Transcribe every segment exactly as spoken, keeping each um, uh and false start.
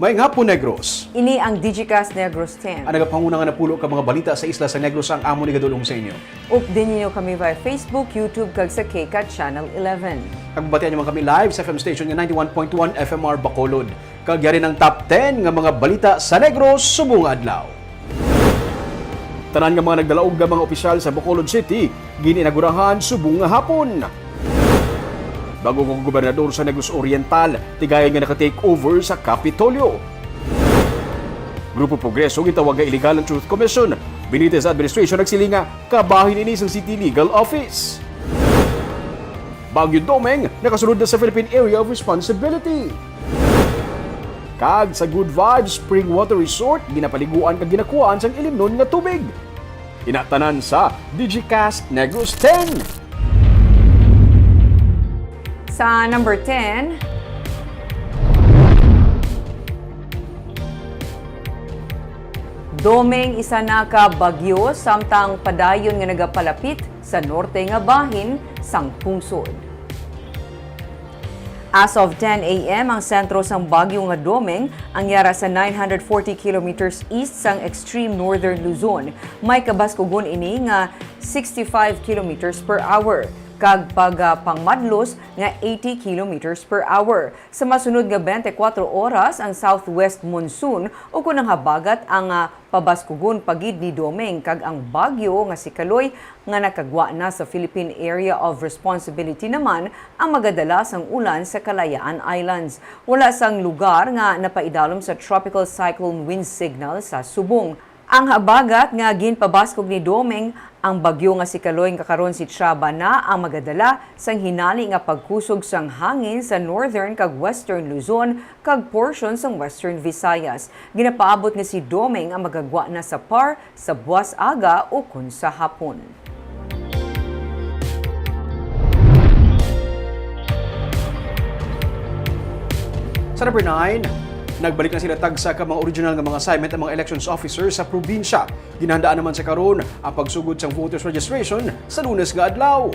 Maayong hapon, Negros. Ini ang Digicast Negros ten. Ang nagapanguna nga napulo ka mga balita sa isla sa Negros ang amon igadul-ong sa inyo. Updi ninyo kami via Facebook, YouTube, kag sa KCAT Channel eleven. Nagbabatian niyo man kami live sa F M station nga ninety-one point one F M R Bacolod. Kag yari ang top ten nga mga balita sa Negros subong nga adlaw. Tanan nga mga nagdalaog nga mga opisyal sa Bacolod City gin-inagurahan subong nga hapon. Bag-o nga gobernador sa Negros Oriental, tigayon nga naka-take over sa Kapitolyo. Grupo Progreso gintawag nga illegal ang Truth Commission. Benitez administration nagsiling nga kabahin ini sang City Legal Office. Baguio Domeng nakasulod na sa Philippine Area of Responsibility. Kag sa Good Vibes Spring Water Resort, ginapaliguan kag ginakuhaan sang ilimnon nga tubig. Ina tanan sa Digicast Negros ten. Sa number ten, Domeng isa na ka bagyo samtang padayon nga nagapalapit sa norte nga bahin sang pungsod. As of ten a m, ang sentro sang bagyo nga Domeng ang yara sa nine hundred forty kilometers east sang extreme northern Luzon. May kabaskugon ini nga sixty-five kilometers per hour, kag pagapangmadlos nga eighty kilometers per hour. Sa masunod nga twenty-four oras, ang southwest monsoon ukon ang habagat ang, ah, pabaskugon pa gid ni Domeng, kag ang bagyo nga si Kaloy nga nakagwa na sa Philippine Area of Responsibility naman ang magadala sang ulan sa Kalayaan Islands. Wala sang lugar nga napaidalom sa Tropical Cyclone Wind Signal sa subong. Ang habagat nga ginpabaskog ni Domeng, ang bagyo nga si Kaloy nga karon si Chaba na ang magadala sang hinali nga pagkusog sang hangin sa northern kag western Luzon kag portion sang Western Visayas. Ginapaabot nga si Domeng ang magagwa na sa par sa buas aga ukon sa hapon. Sa number nine, nagbalik na sila tagsa ka mga original nga mga assignment ang mga elections officer sa probinsya. Ginahandaan naman sa karon ang pagsugod sang voters registration sa Lunes nga adlaw.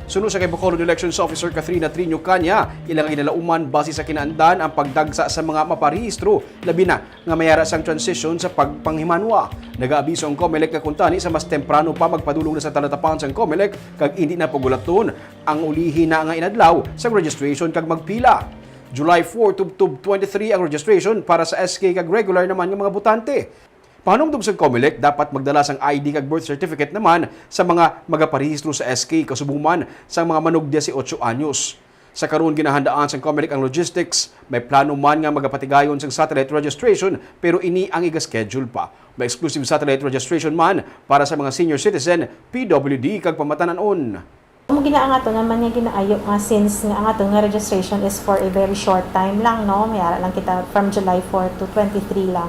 Suno sa kay Bacolod Elections Officer Katrina Triño Caña, ila nga ginalauman base sa kinaandan ang pagdagsa sa mga maparehistro, labi na nga may ara sang transition sa pagpanghimanwa. Nagaabiso ang Comelec nga kuntani sa mas temprano pa magpadulong na sa talatapan sang Comelec kag indi na pagulaton ang ulihi na nga inadlaw sa registration kag magpila. July four tubtob twenty-three ang registration para sa S K kag regular naman nga mga botante. Pahanumdom sang Comelec, dapat magdala sang I D kag birth certificate naman sa mga magaparehistro sa S K, kasubong man sang mga manugdya si otso anyos. Sa karon, ginahandaan sang Comelec ang logistics. May plano man nga magapatigayon sang satellite registration, pero ini ang iga-schedule pa. May exclusive satellite registration man para sa mga senior citizen, P W D, kag pamatan-on. Amo gina ang aton naman nga ginaayo nga since nga ang aton nga registration is for a very short time lang, no? May ara lang kita from July four to twenty-three lang.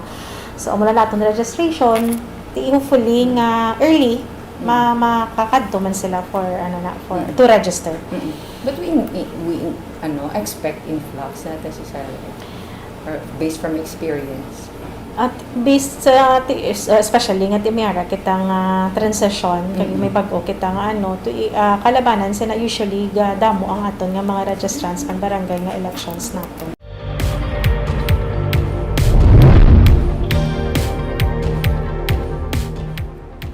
So, amo lang naton registration, ti hopefully nga early, ma-, makakadto man sila for, ano na, for, to register. Mm-mm. But we, we, ano, expect influx, not necessarily. Or based from experience? At based sa, ti-, es-, especially nga ti may ara kita nga transition, kag may bag-o kita nga ano, to i-, ah, kalabanan sina usually ga damo ang aton nga mga registrants kag barangay nga elections naton.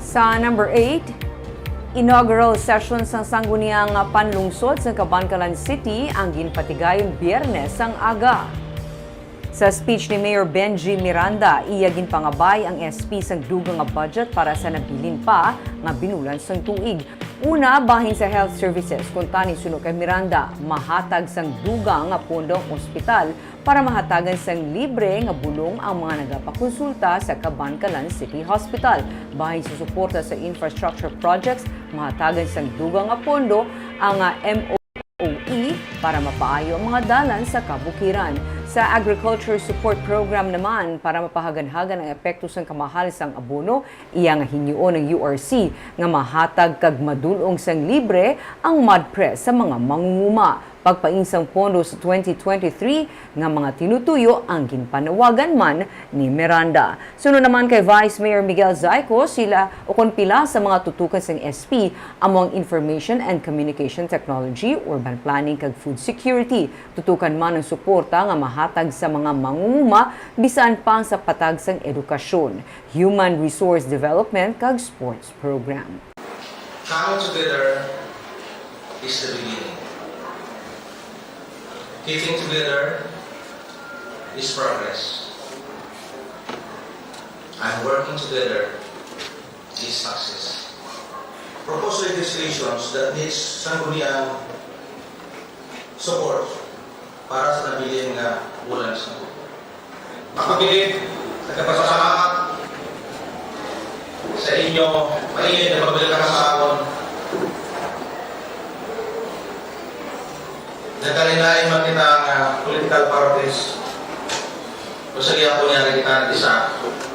Sa number eight, inaugural session sang Sangguniang Panlungsod sang Kabankalan City ang ginpatigayon Biyernes sang aga. Sa speech ni Mayor Benji Miranda, iya ginpangabay ang S P sang dugang nga budget para sa nabilin pa nga binulan sang tuig. Una, bahin sa health services, kuntani suno kay Miranda, mahatag sang dugang nga pondo ang ospital para mahatagan sang libre nga bulong ang mga nagapakonsulta sa Kabankalan City Hospital. Bahin sa suporta sa infrastructure projects, mahatagan sang dugang nga pondo ang, ah, M O E para mapaayo ang mga dalan sa kabukiran. Sa Agriculture Support Program naman, para mapahaganhagan ang epekto sang kamahal sang abono, iya nga hinyoon ang U R C nga mahatag kag madul-ong sang libre ang MADPRES sa mga mangunguma. Pagpain sang pondo sa twenty twenty-three nga mga tinutuyo ang ginpanawagan man ni Miranda. Suno naman kay Vice Mayor Miguel Zayco, sila ukon pila sa mga tutukan sang S P amo ang Information and Communication Technology, Urban Planning kag Food Security. Tutukan man ang suporta nga mahatag sa mga mangunguma bisan pa sa patag sang edukasyon, human resource development kag sports program. Coming together is the beginning. Keeping together is progress. And working together is success. Proposed legislations that needs sangguniang support para sa nabilin nga bulan sa Makapilid, nagpasalamat sa inyo mainit nga pagwelcome sa akon. Nagkalain-lain man kita nga political parties, pero sa gihapon niya kita nag-isa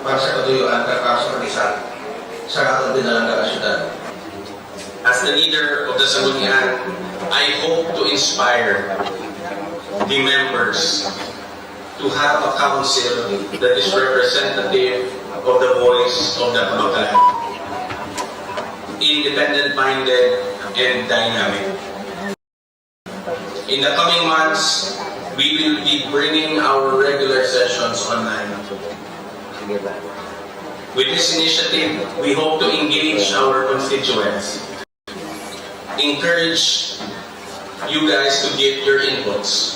para sa katuyuan kag para sa pag-isa sa aton pinalangga nga syudad. As the leader of the Sanggunian, I hope to inspire the members to have a council that is representative of the voice of the Kababalan, independent-minded and dynamic. In the coming months, we will be bringing our regular sessions online. With this initiative, we hope to engage our constituents, encourage you guys to give your inputs.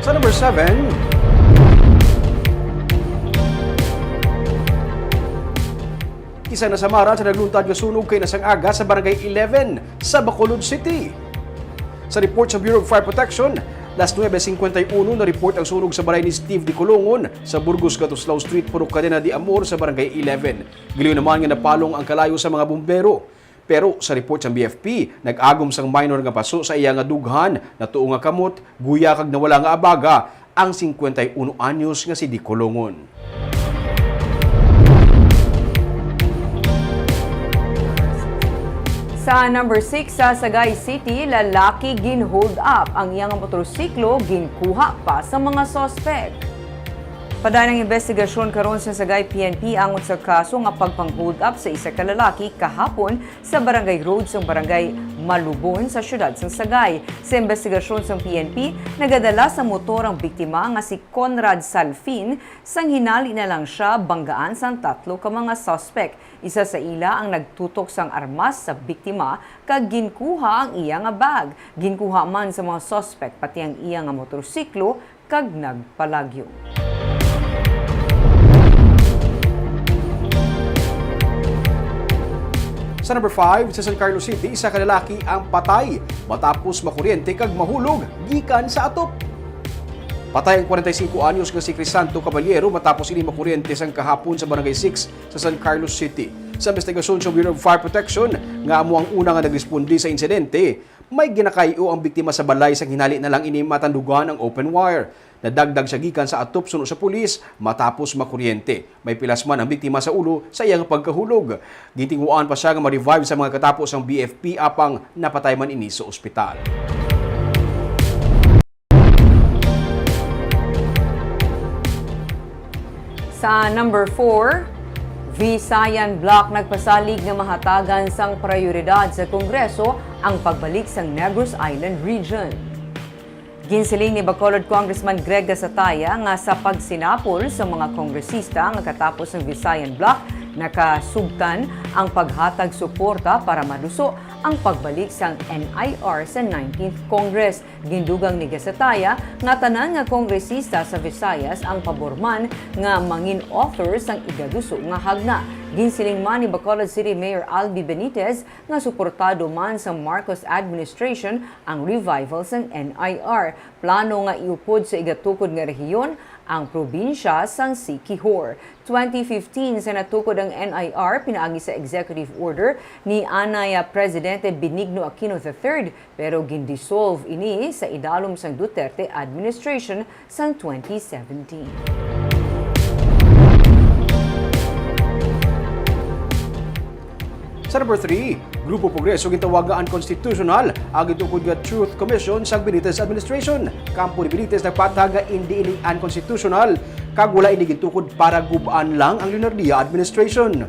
Sa number seven, isa na sa maran sa nagluntad nga sunog kay nasang aga sa Barangay eleven sa Bacolod City. Sa report sa Bureau of Fire Protection, las nuebe cincuenta y uno na-report ang sunog sa balay ni Steve Dicolongon sa Burgos Gatuslao Street, Purok Cadena de Amor sa Barangay eleven. Giliw naman nga napalong ang kalayo sa mga bumbero. Pero sa report sang B F P, nag-agom sang minor nga paso sa iya nga dughan, natuo nga kamot, guya kag nawala nga abaga ang cincuenta y uno anyos nga si Dicolongon. Sa number six, sa Sagay City, lalaki gin-hold up, ang iyang motorsiklo ginkuha pa sa mga suspek. Padayon ang investigasyon karon sa Sagay P N P angot sa kaso nga pagpang-hold up sa isa ka lalaki kahapon sa Barangay Road sang Barangay Malubon sa siyudad sang Sagay. Sa investigasyon sang P N P, nagadala sa motor ang biktima nga si Conrad Salfin, sang hinali na lang sia banggaan sang tatlo ka mga suspek. Isa sa ila ang nagtutok sang armas sa biktima kag ginkuha ang iya nga bag. Ginkuha man sa mga suspek pati ang iya nga motorsiklo kag nagpalagyo. Sa number five, sa San Carlos City, isa ka lalaki ang patay matapos makuryente kag mahulog gikan sa atop. Patay ang kwarenta y singko anyos nga si Crisanto Caballero matapos ini makuryente sang kahapon sa Barangay six sa San Carlos City. Sa investigasyon sa Bureau of Fire Protection, nga amo ang una nga nagresponde sa insidente, may ginakay-o ang biktima sa balay sang hinali na lang ini matandugan ang open wire. Nadagdag siya gikan sa atop suno sa pulis matapos makuryente. May pilas man ang biktima sa ulo sa iyang pagkahulog. Gintinguhaan pa siya nga ma-revive sa mga katapo sang B F P apang napatay man ini sa ospital. Sa number four, Visayan Bloc nagpasalig nga mahatagan sang prayoridad sa Kongreso ang pagbalik sang Negros Island Region. Ginsiling ni Bacolod Congressman Greg Gasataya nga sa pagsinapol sa mga kongresista nga katapos ang Visayan Bloc, nakasugtan ang paghatag suporta para maduso ang pagbalik sang N I R sa nineteenth Congress. Gindugang ni Gasataya nga tanan nga kongresista sa Visayas ang pabor man nga mangin author sang ikaduso nga hagna. Ginsiling man ni Bacolod City Mayor Albi Benitez nga suportado man sa Marcos administration ang revival sang N I R. Plano nga iupod sa igatukod nga rehiyon ang probinsya sang Siquijor. Twenty fifteen sa natukod ang N I R pinaagi sa executive order ni anay Presidente Benigno Aquino the third, pero gindissolve ini sa idalom sang Duterte administration sang twenty seventeen. Sa number three, Grupo Progreso gintawag nga unconstitutional ang gitukod nga Truth Commission sang Benitez administration. Kampo ni Benitez nagpatag nga indi ini unconstitutional kag wala ini gintukod para gub-an lang ang Leonardia administration.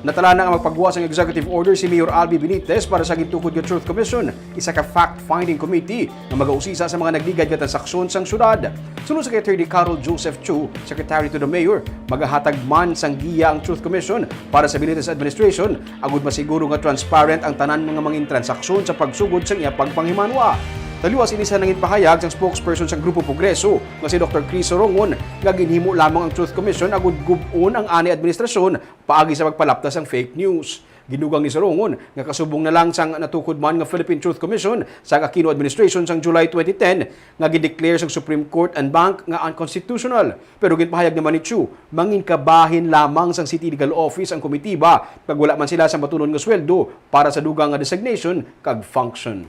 Natalana nga magpagwa sang executive order si Mayor Albi Benitez para sa gintukod nga Truth Commission, isa ka fact-finding committee nga magausisa sa mga nagligad nga transaksyon sang syudad. Suno sa kay Attorney Carol Joseph Chu, Secretary to the Mayor, magahatag man sang giya ang Truth Commission para sa Benitez administration agud masiguro nga transparent ang tanan nga mangin transaksyon sa pagsugod sang iya pagpanghimanwa. Taliwas ini sa nangin pahayag sang spokesperson sang Grupo Progreso nga si Doktor Chris Sorongon nga ginhimo lamang ang Truth Commission agud gub-on ang anay administrasyon paagi sa pagpalapta sang fake news. Gidugang ni Sorongon nga kasubong na lang sang natukod man nga Philippine Truth Commission sa Aquino administration sang July twenty ten nga gideclare sang Supreme Court en banc nga unconstitutional. Pero ginpahayag naman ni Chu, mangin kabahin lamang sang City Legal Office ang komitiba kag wala man sila sa matunon nga sweldo para sa dugang nga designation kag function.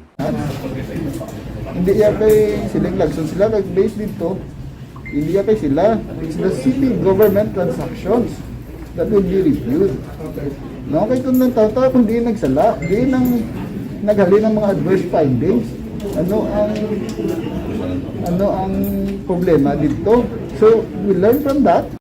Hindi iya kay siling lagson sila kag based dito, hindi iya kay sila. It's the city government transactions that will be reviewed. No, kay kung nang tawo-tawo kung di nagsala, di nang naghalin ang mga adverse findings, ano ang ano ang problema dito? So, we learn from that.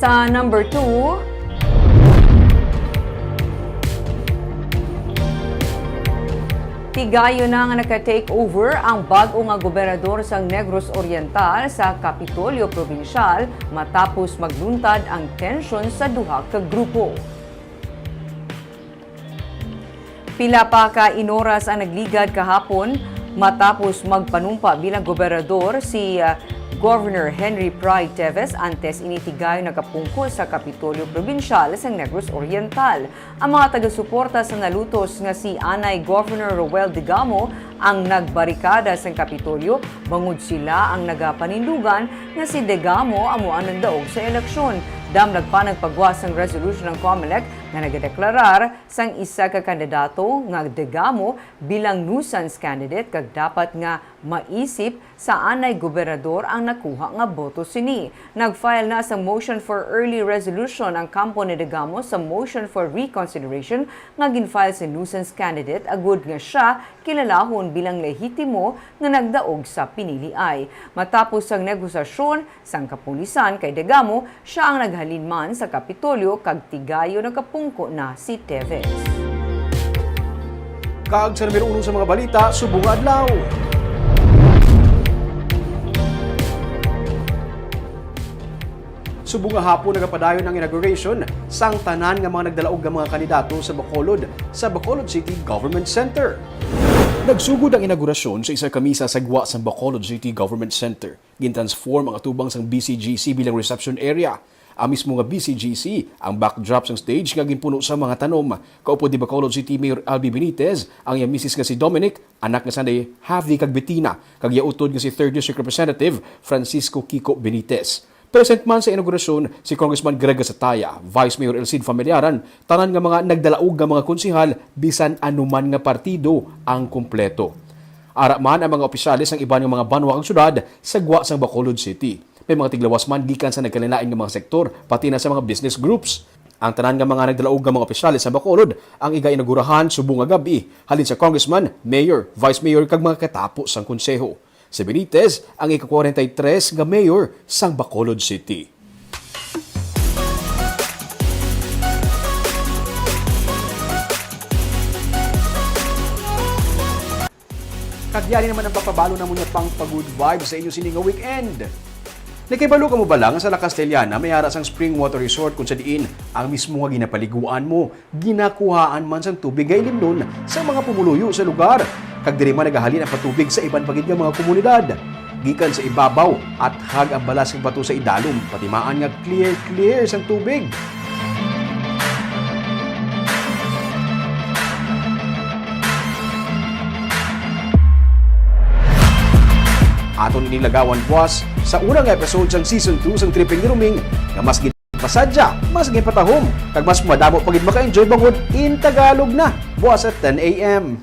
Sa number two, tigayon na nga naka-take over ang bag-o nga gobernador sang Negros Oriental sa Kapitolyo Probinsyal matapos magluntad ang tensyon sa duha ka grupo. Pila pa ka inoras ang nagligad kahapon matapos magpanumpa bilang gobernador si, ah, Governor Henry Pry Teves, antes ini tigayon nakapungko sa Kapitolyo Probinsyal sa Negros Oriental. Ang mga taga-suporta sa nalutos nga si anay Governor Roel Degamo ang nagbarikada sa Kapitolyo, bangod sila ang nagapanindugan nga si Degamo amo ang nagdaog sa eleksyon. Damlag pa nagpagwa sang resolution ang Comelec nga nagadeklarar sang isa ka kandidato nga Degamo bilang nuisance candidate kag dapat nga maisip sa anay gobernador ang nakuha nga boto sini. Nag-file na sa motion for early resolution ang kampo ni Degamo sa motion for reconsideration nga gin-file sa nuisance candidate agud nga sia kilalahon bilang lehitimo nga nagdaog sa piniliay. Matapos ang negosasyon, sang kapulisan kay Degamo, sia ang naghalin man sa Kapitolyo kag tigayon nagapungko na si Teves. Kag sa numero uno sa mga balita, subong nga adlaw. Subong nga hapon nagapadayon ang inauguration sang tanan nga mga nagdalaog nga mga kandidato sa Bacolod sa Bacolod City Government Center. Nagsugod ang inaugurasyon sa isa ka misa sa gwa sang Bacolod City Government Center. Gintransform ang atubang sang B C G C bilang reception area. Ang mismo nga B C G C ang backdrop sang stage nga ginpuno sa mga tanom. Kaupod ni Bacolod City Mayor Albi Benitez, ang iya misis nga si Dominic, anak nga sanday Javi kag Bettina, kag iya utod nga si Third District Representative Francisco Kiko Benitez. Present man sa inaugurasyon si Congressman Greg Gasataya, Vice Mayor El Cid Familiaran, tanan nga mga nagdalaog nga mga konsehal, bisan anuman nga partido ang kompleto. Ara man ang mga opisyales sang iban nga mga banwa kag syudad sa gwa sang Bacolod City. May mga tiglawas man gikan sa nagkalain-lain nga mga sektor, pati na sa mga business groups. Ang tanan nga mga nagdalaog nga mga opisyales sa Bacolod ang iga-inaugurahan subong nga gab-i, halin sa congressman, mayor, vice mayor, kag mga katapo sang konseho. Si Benitez ang ika-kwarenta y tres nga mayor sang Bacolod City. Kag yari naman ang papabalo namon nga pang pa-good vibes sa inyo sini nga weekend. Nakahibalo kamo bala nga sa La Castellana may ara sang spring water resort, kung sa diin ang mismo nga ginapaliguan mo, ginakuhaan man sang tubig nga ilimnon sa mga pumuluyo sa lugar, kag diri man nagahalin ang patubig sa iban pa gid nga mga komunidad. Gikan sa ibabaw, athag ang balas nga bato sa idalom, pati maan nga clear, clear sang tubig. Aton ini lagawan buas sa una nga episode sang season two sang Tripping ni Roming, nga mas gid pasadya, mas ginpatahom, kag mas madamo pa gid maka-enjoy bangod in Tagalog na, buas at ten a m.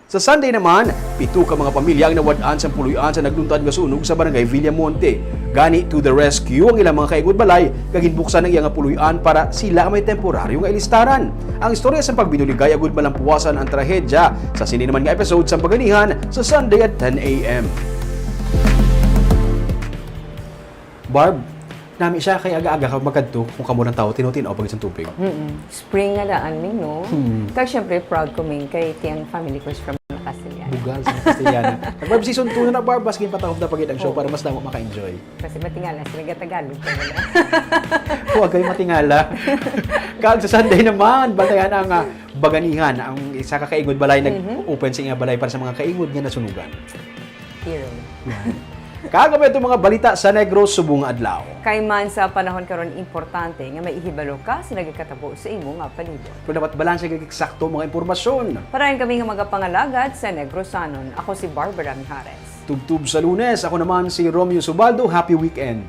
Sa Sunday naman, pito ka mga pamilya ang nawad-an sang puloy-an sa nagluntad nga sunog sa Barangay Villamonte. Gani, to the rescue ang ilang mga kaingod balay, kag ginbuksan ang iya nga puloy-an para sila ang may temporaryo nga ilistaran. Ang istorya sang pagbinuligay agud malampuwasan ang trahedya sa sini naman nga episode sang Baganihan sa Sunday at ten a m. Barb, nami siya kay aga-aga ka magkadto kung kamo lang tawo tinaw-tinaw pa gid sang tubig. Mm-mm. Spring nga daan, Ming, no? Hmm. Kag syempre, proud ko, Ming, kay tiyang family ko is from Castellana. Bugal sa Castellana. Kag Barb, season two na na, Barb, mas ginpatahom na pa gid ang show Oo. para mas damo maka-enjoy. Kasi matingala sila, gatagalog ka na. Huwag kayo matingala. Kag sa Sunday naman, bantayan ang, ah, Baganihan, ang isa ka kaingod balay Mhm. nag-open sa iya balay para sa mga kaingod nga nasunugan. Hero. Kag amo itong mga balita sa Negros subong nga adlaw. Kay man sa panahon karon, importante nga may ihibalo ka sa nagakatabo sa imo nga palibot. Pero dapat balanse kag eksakto ang mga impormasyon. Parayan kami nga mga pangalagad sa Negrosanon. Ako si Barbara Mijares. Tubtob sa Lunes, ako naman si Romeo Subaldo. Happy weekend.